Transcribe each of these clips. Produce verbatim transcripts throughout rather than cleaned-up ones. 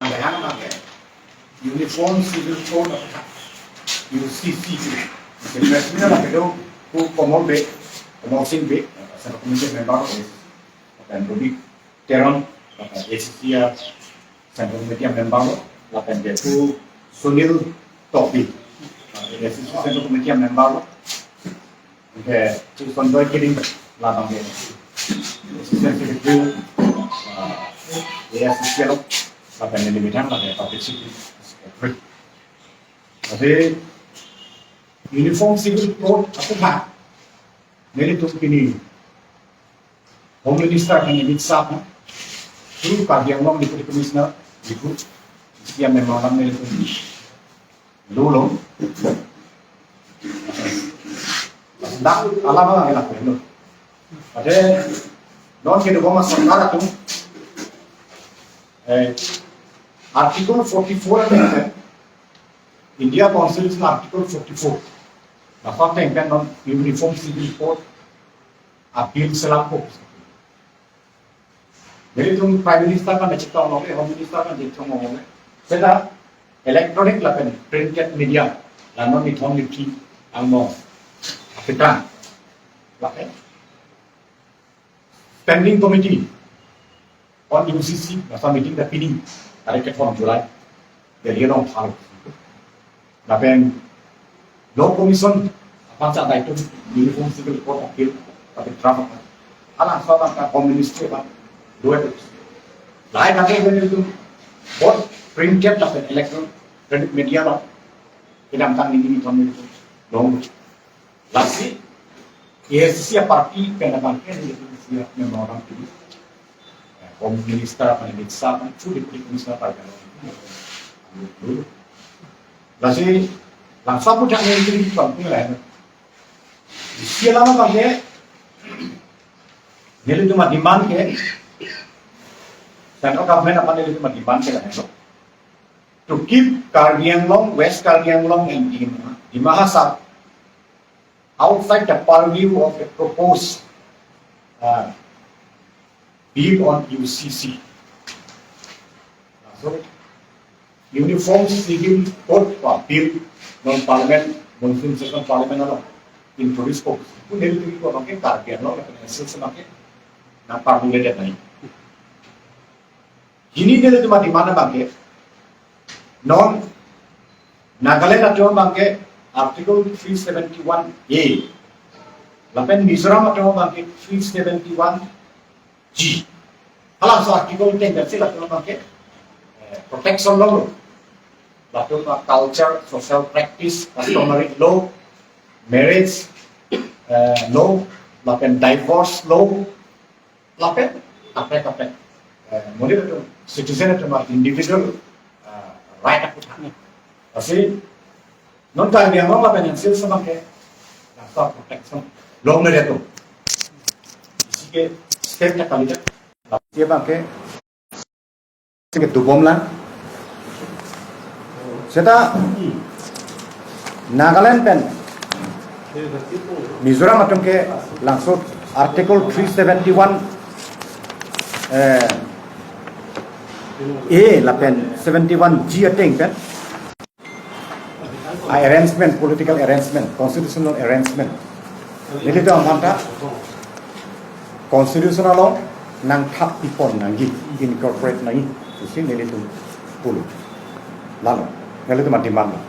Yang abang ke Uniform Civil Code of U C C. Secretary abang ke do pu Komol Bey, Komol Singh Bey, Central Committee member of A C C, dan Robi Teron, A C C ya Central Committee member, lapen ke pu Sunil Tokbi, A C C Central Committee member, ke pu Sonjoy Kiling, labang ke Assistant Secretary, uh, A I C C lo, lapen neli methang lapen Public Secretary. Jadi Uniform Civil Code aphuthak nelitum pini Home Minister kan Amit Shah, through Karbi Anglong Deputy Commissioner, Diphu, isi amemorandum nelitum lulong. Dak alam alam enak lo. Pada non ke dukung mas sorkar atum, eh, Article forty-four, India Constitution Article forty-four. Lapen tengpen non Uniform Civil Code appeal selampo. Nelitum Prime Minister kan chetong lo, Home Minister kan chetong lo. Seta electronic lapen printed media, la non nithom nithi angno apitan. Lapen Standing Committee on U C C, nasa meeting ta pini, tarik kethom July, Delhi along thalo. Lapen Law Commission aphan sa daitum Uniform Civil Code appeal, tapi draft aphan. Halabangso abang ke Home Ministry aphan, dua itu. Lahai kata itu both printed lapen electronic media lo. Kedamtang neli nithom nelitum long. Lasi, A I C C aparty pen abang ke nelitum isi amemorandum pini. Eh, Home Minister aphan, Amit Shah aphan, pu Deputy Commissioner aphan. Lasi, labangso aphuthak nelitum pangpung lain. Isi alam abang ke, nelitum ademand ke, Central Government aphan nelitum ademand ke lain. To keep Karbi Anglong, West Karbi Anglong and Dima, Dima Hasao outside the purview of the proposed, uh, bill on U C C. So, Uniform Civil Code pa bill non Parliament, monsoon session Parliament along introduce ko. Pu nelitum ko abang ke Karbi Anglong lapen N C L abang ke nang permulated nai. Hini nelitum ademand abang ke, non Nagaland atum abang ke Article three seventy-one A, lapen Mizoram atum abang ke three seventy-one G. Halabangso article ten dan sila atum abang ke, eh, protection law lo. Latum a culture, social practice, customary law, marriage, eh, law, lapen divorce law, lapen kaprek kaprek, eh, monit atum, citizen atum a individual, eh, right aphuthak ni. Lasi non Karbi Anglong lapen N C L abang ke, labangso protection long meri atum. Isi ke step ta kali ta. Lasi abang ke, isi ke dubom lang. Seta Nagaland pen Mizoram atum ke labangso Article three seventy-one, eh, A lapen seventy-one G ateng pen a arrangement, political arrangement, constitutional arrangement. Nelitum aphanta constitution along nangthap pipon nangji, incorporate nangji, pusi nelitum pulo. Lalo, nelitum ademand lo.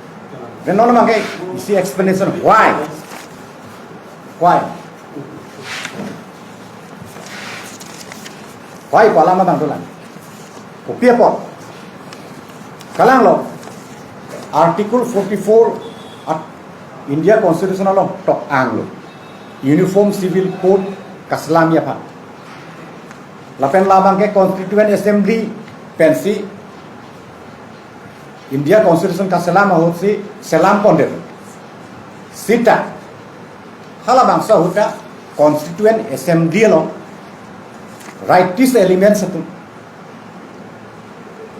Then non abang ke isi explanation why? Why? Why pu alam abang dolang. Kopi apot? Kalang lo, Article forty-four at India Constitution along tok-ang lo. Uniform Civil Code kaselamji aphan. Lapen labang ke Constituent Assembly pensi India Constitution kaselam ahutsi selam pondet. Seta halabangso ahut ta Constituent Assembly along rightist elements atum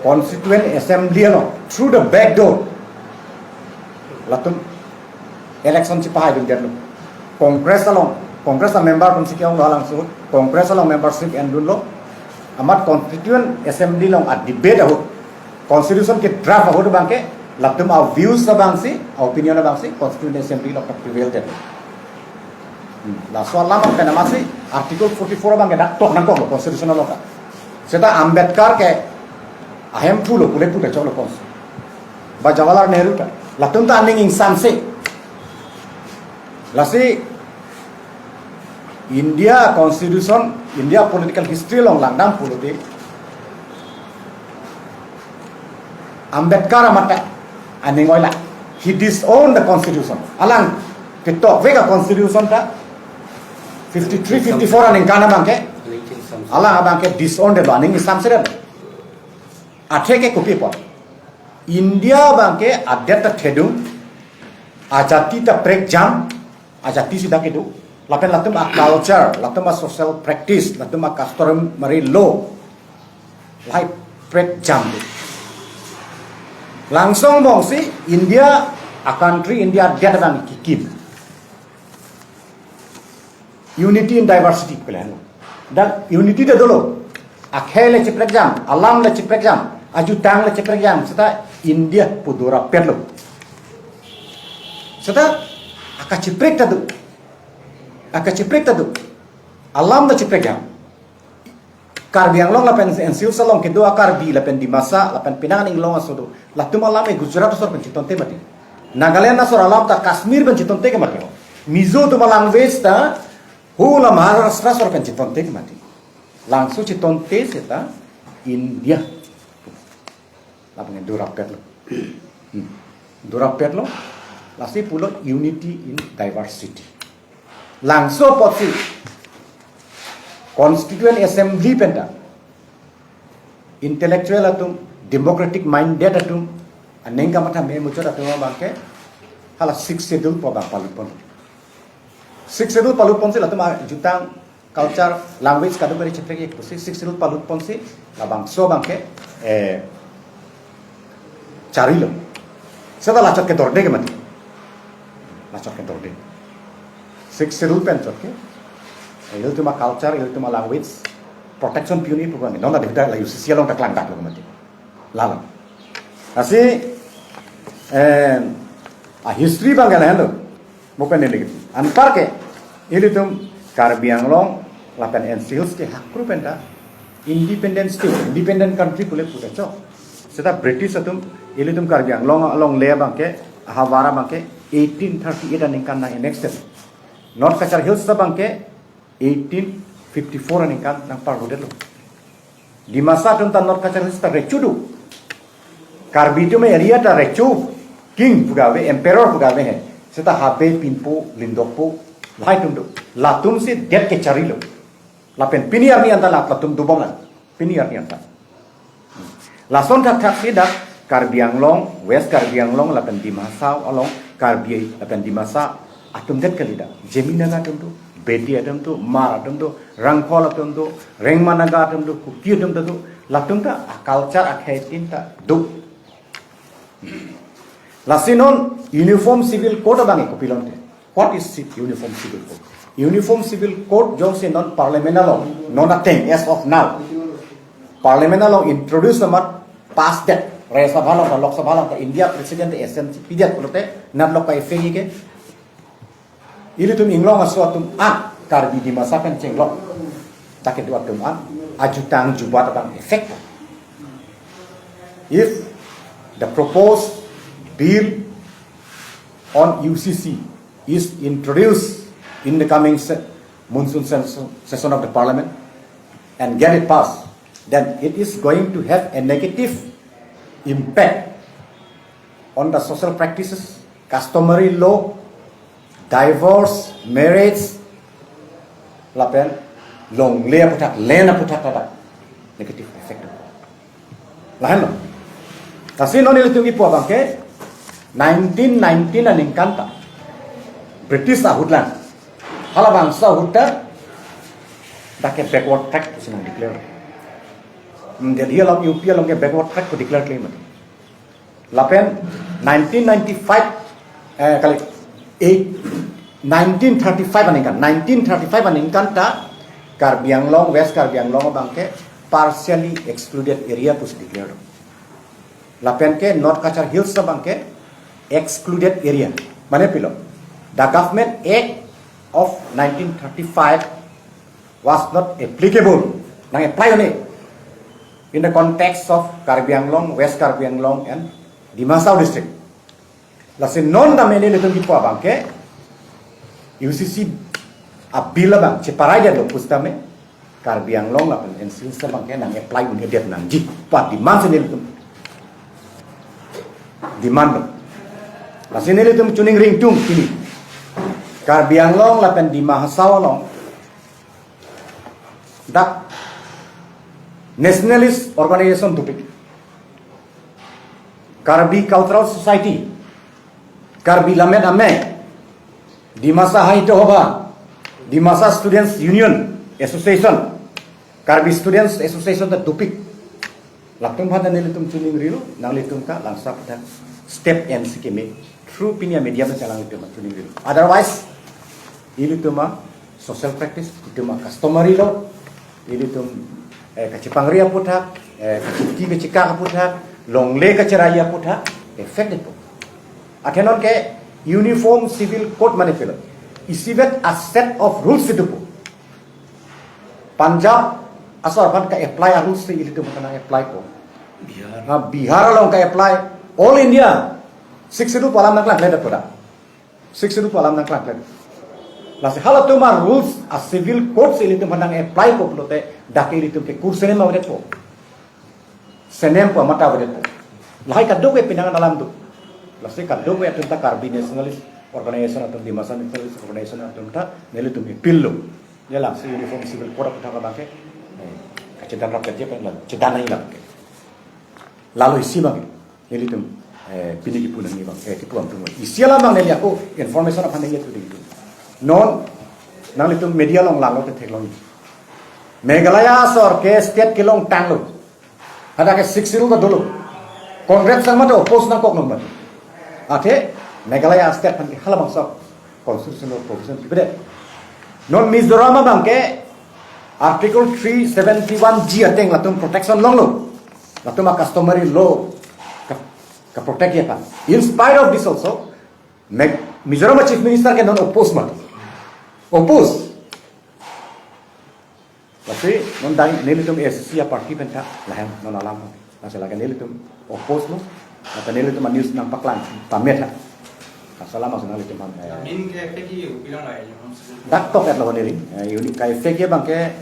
Constituent Assembly along through the back door latum election chepahai dundet lo. Congress along, Congress a member atum si ke-ong lo halabangso ahut, Congress along membership endun lo. Amat Constituent Assembly along a debate ahut Constitution ke draft ahut abangke, latum a views abangsi, a opinion abangsi, Constituent Assembly along ta prevail det. Hmm. Laso alam pen amatsi, Article forty-four abangke dak tok nangkoklo Constitution along ta. Seta Ambedkar ke ahem pulo, pule puta choklo Constitution. Ba Jawaharlal Nehru ta. Latum ta aning ingsamse. Lasi India Constitution, India political history along langdam pulote, Ambedkar amat ta aning oila. He disowned the constitution. Alang ketokvek a constitution ta fifty-three, fifty-four aningkan abangke. Alang abangke disowned lo, aning ingsamse lo. Athe ke kopi apot? India abangke adet ta thedung, ajati ta prekjam, ajati si dak kedo. Lapen latum a culture, latum a social practice, latum a customary law, lahai prekjam do. Langso angbongsi India a country, India adet abang kikim. Unity in diversity pu kali henlo. Dak unity ta dolo. Akhei le chiprekjam, alam le chiprekjam, ajutang le chiprekjam, seta India pu do rapetlo. Seta akachiprek ta do. Akachiprek ta do. Alam ta chiprekjam. Karbi Anglong lapen N C Hills along kedo a Karbi lapen Dimasa lapen penang inglong aso do. Latum alam ke Gujarat asor pen chitonte mati. Nagaland asor alam ta Kashmir pen chitonte ke mati. Mizo atum a language ta hula Maharashtra asor pen chitonte ke mati. Langso chitonte seta India. Lapen do rapetlo. Hmm. Do rapetlo. Lasi pulo unity in diversity. Langso apotsi Constituent Assembly pen ta intellectual atum, democratic minded atum, aning kamatha me muchot atum abangke hala Sixth Schedule pu abang palutpon. Sixth Schedule palutponsi latum ajutang, culture, language kadokave chiprek-ik pusi Sixth Schedule palutponsi labangso abangke, eh, charilo. Seta lachot ke dorde ke mati. Lachot ke dorde. Sixth Schedule pen chot ke, eh, ilitum a culture, ilitum a language protection pi un-e pu abang. Non adivida la U C C along ta klangdaklo mati. Lalo. Lasi, eh, a history abang ke lahenlo. Mo pen neli anparke ilitum Karbi Anglong lapen N C Hills ke hakru pen ta independent state, independent country pule puta chok. Seta British atum ilitum Karbi Anglong along le abangke, ahavar abangke eighteen thirty-eight aningkan nang-annex det. North Cachar Hills abangke eighteen fifty-four aningkan nangparlodetlo. Dimasa atum ta North Cachar Hills ta recho do. Karbi atum area ta recho, king pu kave, emperor pu kave he. Seta Habe, Pinpo, Lindokpo, lahai atum do. Latumsi det kecharilo. Lapen pini arni anta la latum dobomlang. Pini arni anta. Lason thakthaksi dak Karbi Anglong, West Karbi Anglong lapen Dima Hasao along, Karbi lapen Dimasa atum det kali dak. Jemi Naga atum do, Bedi atum do, Hmar atum do, Rangkhol atum do, Rengma Naga atum do, Kuki atum do, latum ta a culture akhei tin ta do. Lasi non Uniform Civil Code abang kopilonte. What is ci-, Uniform Civil Code? Uniform Civil Code jongsi non Parliament along, non ateng as of now, Parliament along introduce amat pass det, Rajya Sabha along, Lok Sabha along, India President assent pidet pulote, nat lok ka effect ke. Ilitum inglong aso atum an, Karbi Dimasa pen chenglok, ta kedo atum an ajutang jubat abang effect. If the proposed bill on U C C is introduced in the coming se-, monsoon session, session of the parliament and get it passed, then it is going to have a negative impact on the social practices, customary law, divorce, marriage, lapen longle aputhak, land aputhak ta dak negative effect. Lahenlo. Lasi non ilitum kipu abangke nineteen nineteen aningkan ta British ahut lang. Halabangso ahut ta dak ke backward tract pusi nang declare. Hmm, Delhi along, U P along ke backward tract pu declare klemlo. Lapen nineteen ninety-five, eh, kali, eh, nineteen thirty-five aningkan, nineteen thirty-five aningkan ta Karbi Anglong, West Karbi Anglong abangke partially excluded area pusi declare. Lapen ke North Cachar Hills abang ke excluded area. Mane pilo, the Government Act of nineteen thirty-five was not applicable, nang-apply un-e in the context of Karbi Anglong, West Karbi Anglong and Dima Hasao district. Lasi non dam nelitum kipu abang ke U C C a-bill abang cheparai detlo pusitame Karbi Anglong lapen N C Hills abang ke nang-apply un-edet nangji pu a-demand si nelitum demand lo. Lasi nelitum chuning ringtung pini, Karbi Anglong lapen Dima Hasao along dak nationalist organization dopik, Karbi Cultural Society, Karbi Lammet Amei, Dimasa Sahitya Sabha, Dimasa Students Union Association, Karbi Students Association ta dopik. Latum aphan nelitum chuning rilo, nanglitum ta langsa aphuthak step en si keme through pini a-media pen nanglitum chuning rilo. Otherwise, ilitum a-social practice, itum a-customary law, ilitum, eh, kachepangri aphuthak, eh, kachiti kachekak aphuthak, longle kacherai aphuthak effect detpo. Athe non ke Uniform Civil Code mane pilo, isivet a-set of rules si dopo. Punjab asor aphan ka-apply a-rules si ilitum aphan nang-applypo. Bihar. Ha, Bihar along ka-apply. All India Sixth Schedule pu alam nangklangkledetpo dak. Sixth Schedule pu alam nangklangkledet. Lasi halatum a-rules, a-civil code si ilitum aphan nang-applypo pulote dak ke ilitum ke kursenem avedetpo, senempo, amat avedetpo. Lahai kadokave pinangan alam do. Lasi kadokave atum ta Karbi Nationalist Organization atum, Dimasa Nationalist Organization atum ta nelitum appeal lo. Ya, lasi Uniform Civil Code aphuthak abang ke, eh, kachedan rap kaje pen la chedan nangji abang ke. Lalo isi abang ke nelitum, eh, pini kipu nangji abang, eh, kipu atum abang. Isi alam abang neli ako information aphan neli tu ding tu. Non nanglitum media along langlo te theklong. Meghalaya asor ke state kelongtanglo. Hadak ke Sixth Schedule ta dolo. Congress sang mate oppose nangkoklo mati. Athe Meghalaya state aphan ke halabangso constitutional provision pipedet. Non Mizoram abang ke Article three seventy-one G ateng latum protection longlo. Latum a-customary law ka, ka-protect ya kan. In spite of this also, Meg-, Mizoram Chief Minister ke non oppose mati. Oppose. Lasi non dang nelitum A C C a-party pen ta lahai non alam. Lasi lake nelitum oppose lo. Lake nelitum a-news nangpaklang pame tha. Asala masuk nanglitum ham. Eh, Min ke F A Q bilang lah ya, maksudnya. Dak tok et lo neli. Eh, unit ka F A Q abang ke,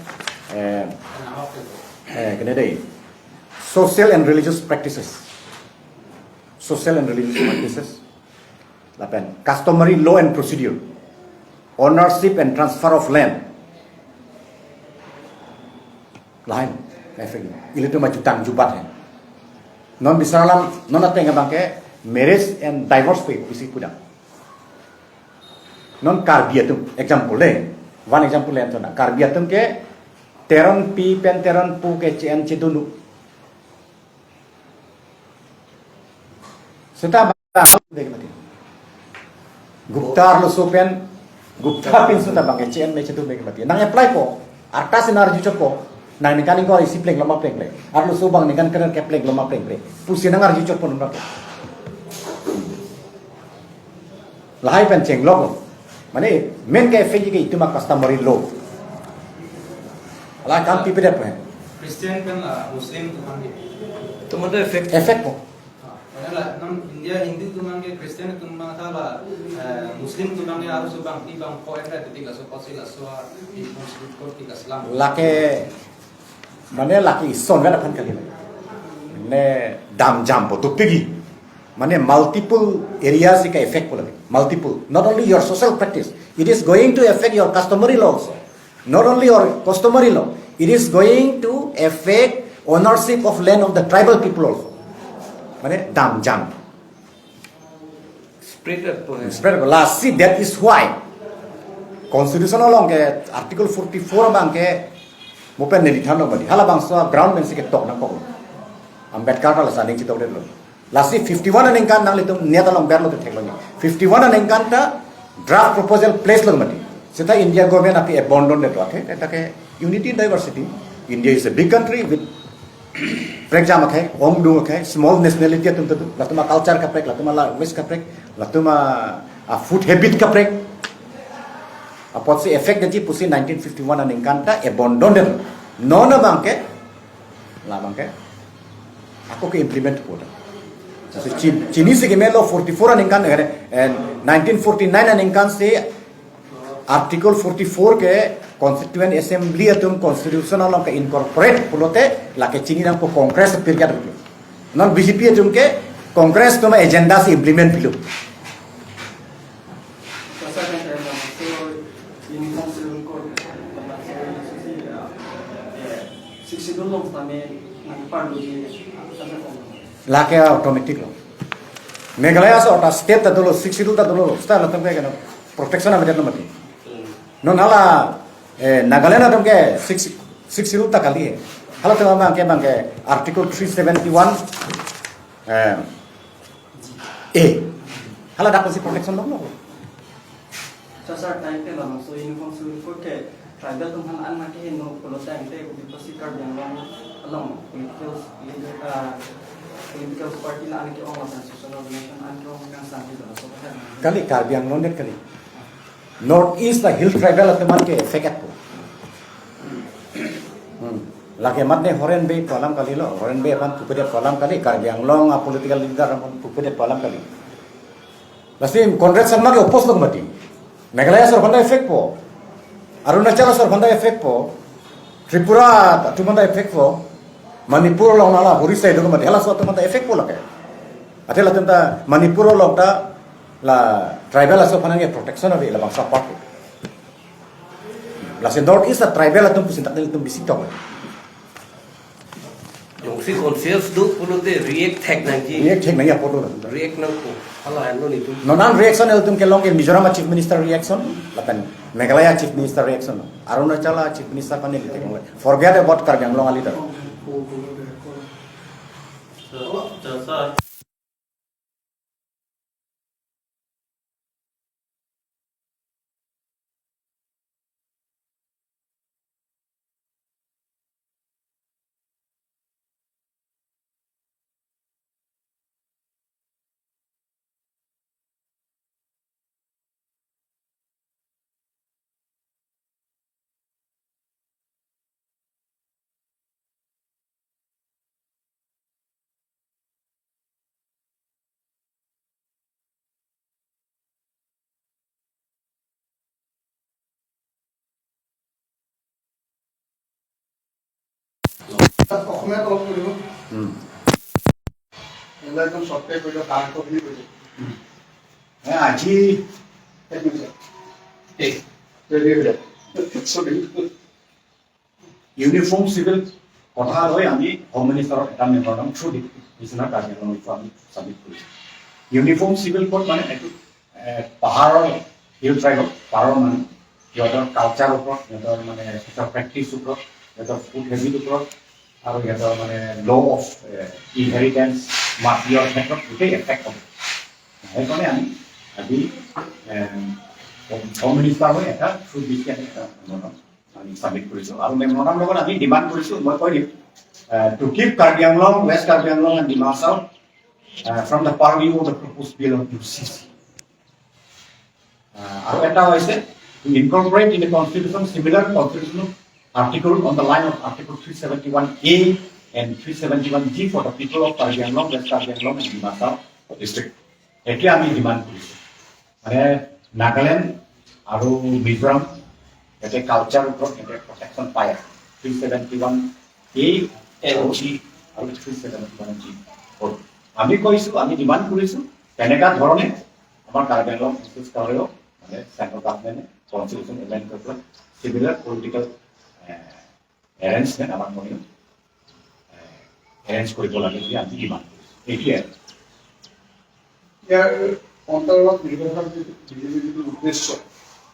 eh, Kenapa tuh? Eh, kene dei. Social and religious practices. Social and religious practices. Lapen customary law and procedure, ownership and transfer of land. Lahai, lahai fegi. Ilitum maju tang jubat hai. Non bisar alam, non ateng abang ke marriage and divorce pe isi pudam. Non Karbi atum, example dei. One example le anchot na. Karbi atum ke Teronpi pen Teronpo ke che-en chedun do. Seta bang mati. Gupta arloso pen, Gupta pinso ta bang che-en me chedun me mati. Nang-applypo, arta si nang-arjuchotpo, nang ningkan ingkoi isi plenglo ma plengple. Arloso abang ningkan keren ke plenglo ma plengple pusi nang-arjuchotpo non. Lahai pen chenglok. Mane, main ke effect ke itum a-customary law. Lahai kam pipedet pen. Christian pen, ah, Muslim atum aphan ke. Atum aphan ta effect. Effect po. Ah, mane la, non India Hindu atum aphan ke Christian atum aphan ta la, eh, Muslim atum aphan ke arloso bangpi bangpho effect tik laso kosi laso, ah, di Muslim kot tik aslam. Lake Mane lake ison vet aphan kali. Mane damjampo dopikji. Mane multiple areas si ka-effect po lake. Multiple. Not only your social practice. It is going to affect your customary law also. Not only your customary law. It is going to affect ownership of land of the tribal people also. Mane damjam. Spread po hai. Spread po. Lasi that is why Constitution along ke Article forty-four abang ke mo pen neli thanlo mati. Halabangso ground pen si ketok nangkok. Ambedkar ta laso aning chitokdetlo. Lasi fifty-one aningkan nanglitum net along berlo te theklong. Fifty-one aningkan ta draft proposal place lo mati. Seta India government api abandon detlo athe. Eta ke unity in diversity. India is a big country with prekjam akhei, ongdung akhei, small nationality atum ta do, latum a-culture kaprek, latum a-language kaprek, latum a, a-food habit kaprek. Apotsi effect detji pusi nineteen fifty-one aningkan ta abandon det. Non abangke, labangke, ako ke-implement po ta. So, chin-, chinisi kemelo forty-four aningkan, eh, nineteen forty-nine aningkan si Article forty-four ke Constituent Assembly atum constitution along ke-incorporate pulote lake chinidampo Congress apirkat pulo. Non B J P atum ke Congress atum agenda si implement pilo. Sasa kan saya nama so uniform civil code, nama so ini sisi ya, ya, sisi dulu kami nang parlu di sasa kong. Lake automatic lo. Meghalaya aso ta state ta dolo, Sixth Schedule ta dolo, state latum ke kena protection ame det lo mati. Non hala, eh, Nagaland atum ke Sixth, Sixth Schedule ta kali he. Halatum abangke, abangke Article three seventy-one, eh, A. Haladak si protection lo lo. Sasa time te labangso uniform civil code ke tribal atum aphan an nangkeheno pulo tangte kopi pusi Karbi Anglong along political leader, ah, political party la an ke-ong lapen social organization an ke-ong kangsam ke labangso kaha. Kali, Karbi Anglong det kali. North East la Hill Tribal atum aphan ke-affect po. Hmm. Lake mat ne Hornbill Pen alam kali lo, Hornbill Pen aphan pupedet pu alam kali, Karbi Anglong a-political leader aphan pupedet pu alam kali. Lasi Conrad Sangma ke oppose lo mati. Meghalaya aso aphan ta effect po. Arunachal aso aphan ta effect po. Tripura atum aphan ta effect po. Manipur along nala Hori side lo mati. Halaso atum aphan ta effect po lake. Athe latum ta Manipur along ta la tribal aso aphan ke protection ave labangso apot. Lasi North East a-tribal atum pusi tak nelitum bisi tong. Jongsi conscious do pulote react thek nangji. React thek nangji apot lo. React nangpo. Hala ano nitum. Non an reaction nelitum kelong ke Mizoram a-Chief Minister reaction, lapen Meghalaya Chief Minister reaction, Arunachal a-Chief Minister aphan neli theklong. Forget about Karbi Anglong a-leader. So, so, sir. অসমীয়াত অলপ কৰিব। হুম। এইবিলাক একদম shortcut কৰি দিয়ক, কাৰেক্ট কৰি দিব। হুম। এ, আজি এক মিনিট। এই। ৰেডি হৈ যাওক। চলি। ইউনিফৰ্ম চিভিল কথা লৈ আমি হোম মিনিষ্টাৰক এটা মেমৰেণ্ডাম থ্ৰু দি বিশ্বনাথ কাৰ্বি আংলঙৰ পৰা আমি ছাবমিট কৰিছোঁ। ইউনিফৰ্ম চিভিল কোড মানে এইটো, এ, পাহাৰৰ, হিল ট্ৰাইবৰ পাহাৰৰ মানুহ, সিহঁতৰ কালচাৰ ওপৰত, সিহঁতৰ মানে ছ'চিয়েল প্ৰেক্টিছ ওপৰত, সিহঁতৰ ফুড হেবিট ওপৰত আৰু সিহঁতৰ মানে ল' অফ, এ, ইনহেৰিটেন্স, মাটিৰ ক্ষেত্ৰত গোটেই এফেক্ট হ'ব। সেইকাৰণে আমি আজি, এ, হোম মিনিষ্টাৰ হৈ এটা থ্ৰু দি আমি এটা মেমৰেণ্ডাম আমি ছাবমিট কৰিছোঁ। আৰু মেমৰেণ্ডাম লগত আমি ডিমাণ্ড কৰিছোঁ, মই কৈ দিম, uh, to keep Karbi Anglong, West Karbi Anglong and Dima Hasao, uh, from the purview of the proposed bill of U C C. Uh, আৰু এটা হৈছে, to incorporate in the constitution similar constitutional article on the line of Article three seventy-one A and three seventy-one G for the people of Karbi Anglong, West Karbi Anglong and Dima Hasao district. এতিয়া আমি ডিমাণ্ড কৰিছোঁ, মানে নাগালেণ্ড আৰু মিজোৰাম ইয়াতে কালচাৰ ওপৰত ইয়াতে প্ৰটেকশ্যন পাই আছে, three seventy one এ আৰু জি আৰু থ্ৰী ছেভেণ্টি ওৱান জি। আমি কৈছোঁ, আমি ডিমাণ্ড কৰিছোঁ তেনেকুৱা ধৰণে আমাৰ কাৰ্বি আংলং বিশেষ কৰিও মানে চেণ্ট্ৰেল গভৰ্ণমেণ্টে কনষ্টিটিউশ্যন এমেণ্ড কৰি পেলাই চিমিলাৰ পলিটিকেল এৰেঞ্জমেণ্ট আমাৰ মনে এৰেঞ্জ কৰিব লাগে বুলি আমি ডিমাণ্ড কৰিছোঁ। এইটোৱে আৰু। ইয়াৰ অন্তৰ্গত নিৰ্বাচন যিটো বিজেপিৰ যিটো উদ্দেশ্য,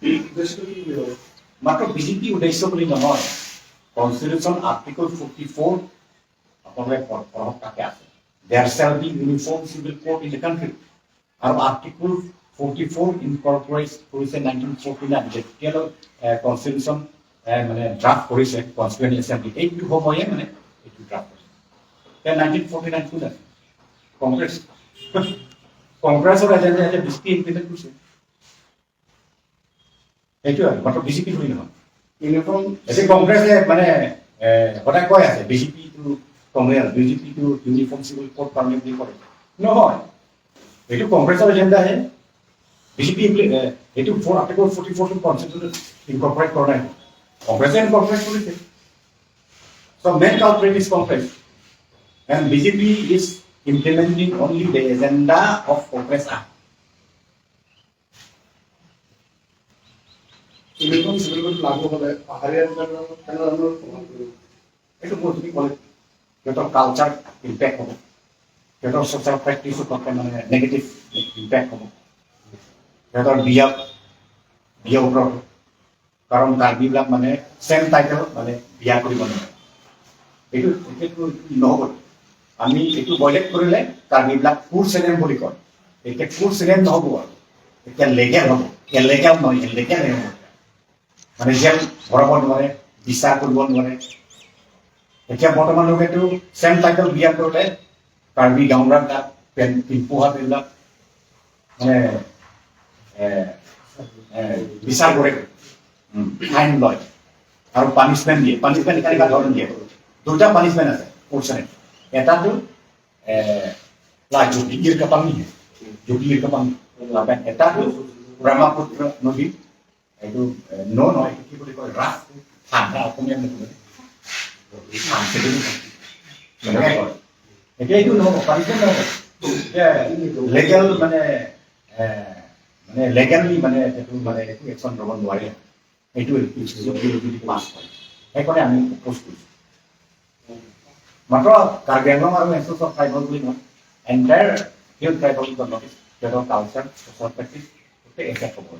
এই উদ্দেশ্যটো কি বুলি ভাবে? মাত্ৰ বিজেপি উদ্দেশ্য বুলি নহয়, কনষ্টিটিউশ্যন আৰ্টিকল ফৰ্টি ফ'ৰ আপোনালোকে পঢ়-, পঢ়ক, তাতে আছে, "There shall be uniform civil code in the country।" আৰু আৰ্টিকল ফৰ্টি ফ'ৰ ইনকৰ্পৰেট কৰিছে নাইনটিন ফৰ্টি নাইন, যেতিয়ালৈ, এ, কনষ্টিটিউশ্যন, এ, মানে ড্ৰাফ্ট কৰিছে কনষ্টিটুৱেণ্ট এছেম্বলি, এইটো সময়ে মানে এইটো ড্ৰাফ্ট কৰিছে। Then nineteen forty nine কোন আছে? কংগ্ৰেছ। কংগ্ৰেছৰ এজেণ্ডা এতিয়া বিজেপি ইমপ্লিমেণ্ট কৰিছে। এইটো আৰু, মাত্ৰ বিজেপি বুলি নহয়। ইউনিফৰ্ম এতিয়া কংগ্ৰেছে মানে এ, সদায় কৈ আছে বিজেপিটো কমে আৰু বিজেপিটো ইউনিফৰ্ম চিভিল কোড পাৰ্মানেণ্ট বুলি কয়। নহয়, এইটো কংগ্ৰেছৰ এজেণ্ডাহে। বিজেপি ইমপ্লি- এ, এইটো ফ'ৰ আৰ্টিকল ফৰ্টি ফ'ৰটো কনষ্টিটিউশ্যনত ইনকৰ্পৰেট কৰা নাই, কংগ্ৰেছে ইনকৰ্পৰেট কৰিছে। So main culprit is Congress and B J P is implementing only the agenda of Congress Act. Uniform civil code লাগু হ'লে পাহাৰীয়া অঞ্চলৰ কেনেধৰণৰ প্ৰভাৱ পৰিব? এইটো মই যদি ক'লে সিহঁতৰ কালচাৰ ইম্পেক্ট হ'ব, সিহঁতৰ ছ'চিয়েল প্ৰেক্টিছৰ ওপৰত মানে নিগেটিভ ইম্পেক্ট হ'ব, সিহঁতৰ বিয়া বিয়াৰ ওপৰত। কাৰণ কাৰ্বিবিলাক মানে ছেম টাইটেল মানে বিয়া কৰিব নোৱাৰে। এইটো এইটো নহ'ব। আমি এইটো ভায়লেট কৰিলে কাৰ্বিবিলাক কুৰছেলেম বুলি কয়। এতিয়া কুৰছেলেম নহ'ব আৰু, এতিয়া লেগেল হ'ব। ইলিগেল নহয়, ইলিগেল হ'ব। মানে জেল ভৰাব নোৱাৰে, বিচাৰ কৰিব নোৱাৰে। এতিয়া বৰ্তমানলৈকেতো ছেম টাইটেল বিয়া কৰিলে কাৰ্বি গাঁওবুঢ়াৰ তাত পেন- পিম্পুহাত এইবিলাক মানে এ, এ, বিচাৰ কৰে, উম, ফাইন লয় আৰু পানিচমেণ্ট দিয়ে। পানিচমেণ্ট কেনেকুৱা ধৰণৰ দিয়ে? দুটা পানিচমেণ্ট আছে কুৰছেলেম। এটাতো এ, লা জুবি ইৰ কাপাং নি, জুবি ইৰ কাপাং নি। Lapen এটাতো ব্ৰহ্মপুত্ৰ নদী, এইটো এ, নৌ নহয়, এইটো কি বুলি কয়, ৰাফ, ঠাণ্ডা অসমীয়া বুলি কয়। ঠাণ্ডা, সেইটো নহয়। তেনেকে কয়। এতিয়া এইটো নহ'ব, পানিচমেণ্ট নহ'ব। এতিয়া লিগেল মানে এ, মানে লিগেলি মানে সেইটো মানে একো একশ্যন ল'ব নোৱাৰে। এইটো যদি পাছ হয়, সেইকাৰণে আমি অপ'জ কৰিছোঁ। মাত্ৰ কাৰ্বি আংলং আৰু এনচেচৰ ট্ৰাইবেল বুলি নহয়, এণ্টায়াৰ হিল ট্ৰাইবেল কমিউনিটি, সিহঁতৰ কালচাৰ, ছ'চিয়েল প্ৰেক্টিছ গোটেই এফেক্ট হ'ব।